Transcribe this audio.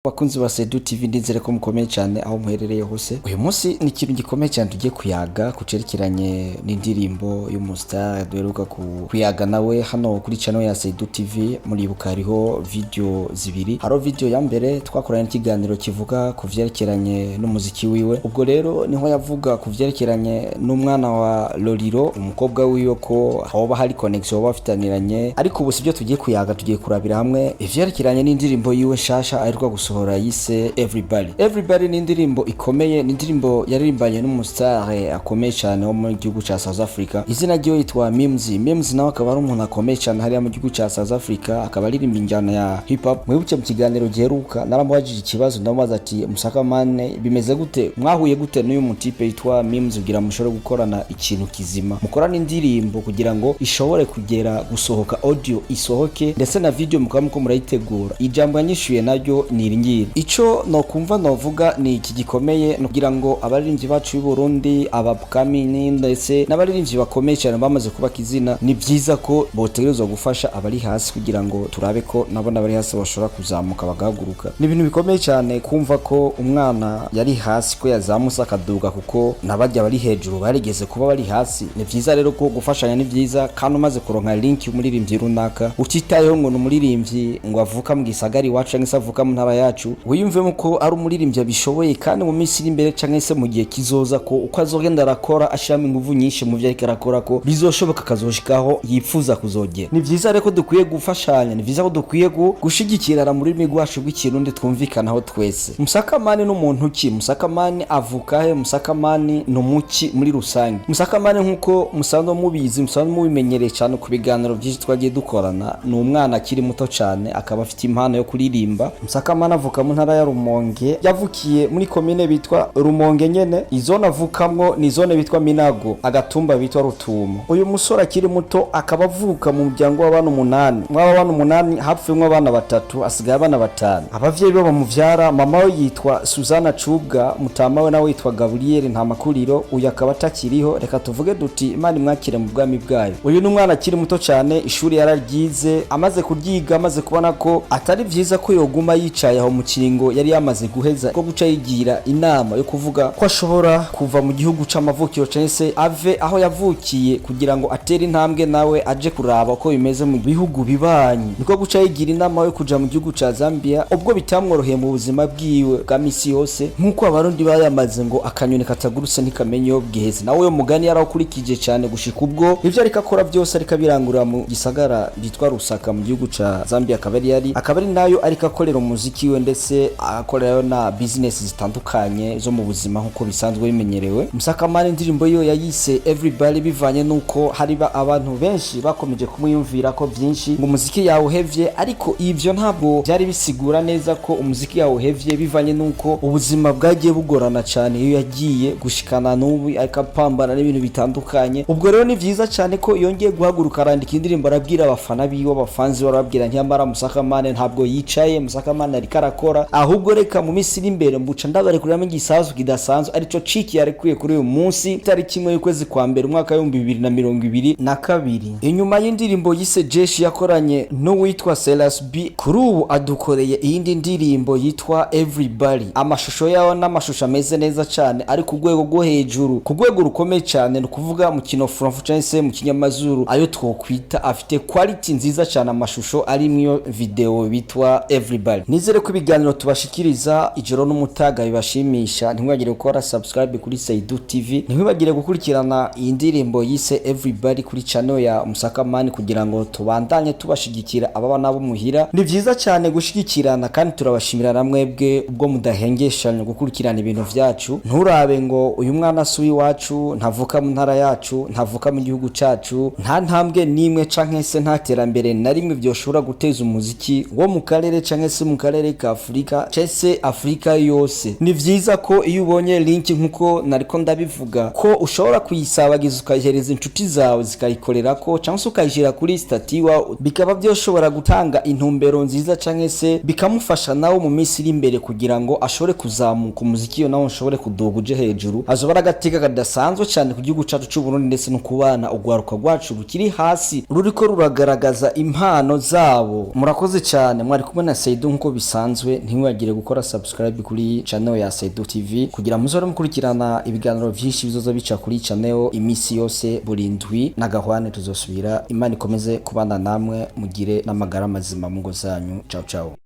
Bakunzi ba Sedu TV, ndizere ko mukomeye cyane aho muherereye hose. Uyu munsi ni ikintu gikomeye cyane tugiye kuyaga ku cerekeranye n'indirimbo y'umustar duheruka kuyaga nawe hano kuri channel ya Sedu TV. Muribuka hariho video zibiri. Hariho video ya mbere twakoranye ikiganiro kivuga ku vyerekeranye n'umuziki wiwe. Ubwo rero niho yavuga ku vyerekeranye n'umwana wa Loliro, umukobwa wiwe, ko hoba hari connection baba bafitaniranye. Ariko ubu sibyo tugiye kuyaga, tugiye kurabira hamwe ivyerekeranye n'indirimbo yiwe nshasha aheruka gusohora yise Everybody. Everybody ni indirimbo ikomeye, ni indirimbo yaririmbanye n'umustar akomeye cyane wo mu gihugu ca South Africa. Izina ryiwe yitwa Mimz. Mimz nawe akaba ari umuntu akomeye cyane hariya mu gihugu ca South Africa, akaba aririmba injyana ya hip hop. Mwibuke mu kiganiro giheruka naramubajije ikibazo, ndamubaza ati: "Musakamane, bimeze gute? Mwahuye gute n'uyu mutipe yitwa Mimz kugira mushobore gukorana ikintu kizima, mukorana indirimbo kugira ngo ishobore kugera gusohoka, audio isohoke ndetse na video mukaba muko murayitegura?" Ijambo yanyishuye naryo ni iri ngiri: "Ico nokumva novuga ni iki gikomeye, no kugira ngo abaririmbyi bacu b'u Burundi, abapkamini ndetse n'abaririmbyi bakomeye cyane bamaze kubaka izina, ni byiza ko botegerezwa gufasha abari hasi kugira ngo turabe ko nabo n'abari hasi bashobora kuzamuka bagahaguruka." Ni ibintu bikomeye cyane kumva ko umwana yari hasi ko yazamutse akaduga, kuko nabajya bari hejuru barigeze kuba bari hasi. Ni byiza rero ko gufashanya ni byiza, kandi umaze kuronka link y'umuririmbyi runaka, utitayeho ngo ni umuririmbyi ngo avuka mu gisagara iwacu cyangwa se avuka mu ntara yacu, wiyumvemo ko ari umuririmbyi abishoboye, kandi mu minsi iri imbere cyangwa se mu gihe kizoza, ko uko azogenda arakora, ashiramo ingufu nyinshi mu byo ariko arakora, ko bizoshoboka akazoshikaho yifuza kuzogera. Ni byiza rero ko dukwiye gufashanya, ni byiza ko dukwiye gushigikirana mu rurimi rwacu rw'Ikirundi twumvikanaho twese. Musakamani ni umuntu ki? Musakamani avuka he? Musakamani ni umuki muri rusange? Musakamani, nk'uko musanzwe mubizi, musanzwe mubimenyereye cyane ku biganiro byinshi twagiye dukorana, ni umwana akiri muto cyane, akaba afite impano yo kuririmba. Musakamani avuka mu ntara ya Rumonge, yavukiye muri komine bitwa Rumonge nyene. Izone avukamwo ni zone bitwa Minago, agatumba bitwa Rutumo. Uyu musore akiri muto akaba avuka mu muryango w'abana umunani. Mw'aba bana umunani hapfuyemwo abana batatu, hasigaye abana batanu. Abavyeyi be bamuvyara, mama we yitwa Suzana Cubwa, mutama we nawe yitwa Gabriel Ntamakuriro. Uyu akaba atakiriho, reka tuvuge duti Imana imwakire mu bwami bwayo. Uyu ni umwana akiri muto cyane, ishuri yararyize. Amaze kuryiga, amaze kubona ko atari vyiza ko yoguma yicaye aho mu kiringo yari yamaze guheza, ko guca yigira inama yo kuvuga ko ashobora kuva mu gihugu c'amavukiro canke se ave aho yavukiye kugira ngo atere intambwe nawe aje kuraba uko bimeze mu bihugu bibanyi. Niko guca yigira inama yo kuja mu gihugu ca Zambia. Ubwo bitamworoheye mu buzima bwiwe bwa misi yose, nk'uko Abarundi bayamaze ngo akanyoni katagurutse ntikamenya iyo bwiheze, nawe uyo mugani yarawukurikije cyane gushika ubwo ivyo ariko akora byose ariko abirangurira mu gisagara bitwa Lusaka mu gihugu ca Zambia, akaba ari nayo ariko akorera umuziki we, ndetse akorerayo na business zitandukanye zo mu buzima nk'uko bisanzwe bimenyerewe. Musakamani indirimbo yo yayise Everybody bivanye nuko hari abantu benshi bakomeje kumwiyumvira ko byinshi ngo umuziki yawuhevye, ariko ivyo ntabwo byari bisigura neza ko umuziki yawuhevye, bivanye nuko ubuzima bwagiye bugorana cyane iyo yagiye gushikana n'ubu ariko apambana n'ibintu bitandukanye. Ubwo rero ni vyiza cyane ko yongeye guhaguruka, arandika indirimbo, arabwira abafana biwe, abafanzi barababwira: "Nyamara Musakamane ntabwo yicaye, Musakamane ariko arakora. Ahubwo reka mu minsi iri imbere mbuca ndabarekuriramo igisasu kidasanzwe," arico ciki yarekuye kuri uyu munsi, itariki 1 y'ukwezi kwa mbere, umwaka w'2022. Inyuma y'indirimbo yise Jeshi yakoranye n'uwitwa Selas B, kuri ubu adukoreye iyindi ndirimbo yitwa Everybody. Amashusho yawo n'amashusho ameze neza cyane, ari ku rwego rwo hejuru, ku rwego rukomeye cyane, ni ukuvuga mu kino furamfu cyangwa se mu kinyamazuru ayo twokwita afite quality nziza cyane, amashusho ari mu video bitwa Everybody. Nizere ko ibiganiro tubashikiriza ijoro n'umutaga bibashimisha. Ntimwibagire gukora subscribe kuri Saidu TV, ntimwibagire gukurikirana iyi ndirimbo yise Everybody kuri channel ya Musakamani, kugira ngo tubandanye tubashigikira ababa nabo muhira. Ni byiza cyane gushigikirana, kandi turabashimira na mwebwe ubwo mudahengeshanya gukurikirana ibintu vyacu. Nturabe ngo uyu mwana si uw'iwacu, ntavuka mu ntara yacu, ntavuka mu gihugu cacu, nta ntambwe n'imwe canke se nta terambere na rimwe vyoshobora guteza umuziki wo mu karere canke se mu karere ka Afurika canke se Afurika yose. Ni vyiza ko iyo ubonye link, nkuko nariko ndabivuga, ko ushobora kuyisabagiza, ukayihereza inshuti zawe zikayikorerako, cyangwa se ukayishyira kuri statut iwawe, bikaba byoshobora gutanga intumbero nziza canke se bikamufasha nawe mu minsi iri imbere kugira ngo ashobore kuzamuka, umuziki iyo nawe ushobore kuduga uje hejuru. Azoba ari agateka kadasanzwe cyane ku gihugu cacu c'u Burundi, ndetse no kubana urwaruka rwacu rukiri hasi ruriko ruragaragaza impano zabo. Murakoze cyane, mwari kumwe na Saidu nkuko bisanzwe. bisanzwe, ntimwibagire gukora subscribe kuri channel ya Saidu TV kugira muzore mukurikirana ibiganiro vyinshi bizoza bica kuri channel imisi yose buri ndwi. N'agahwane, tuzosubira. Imana ikomeze kubana namwe, mugire n'amagara mazima mu ngo zanyu. Ciao ciao.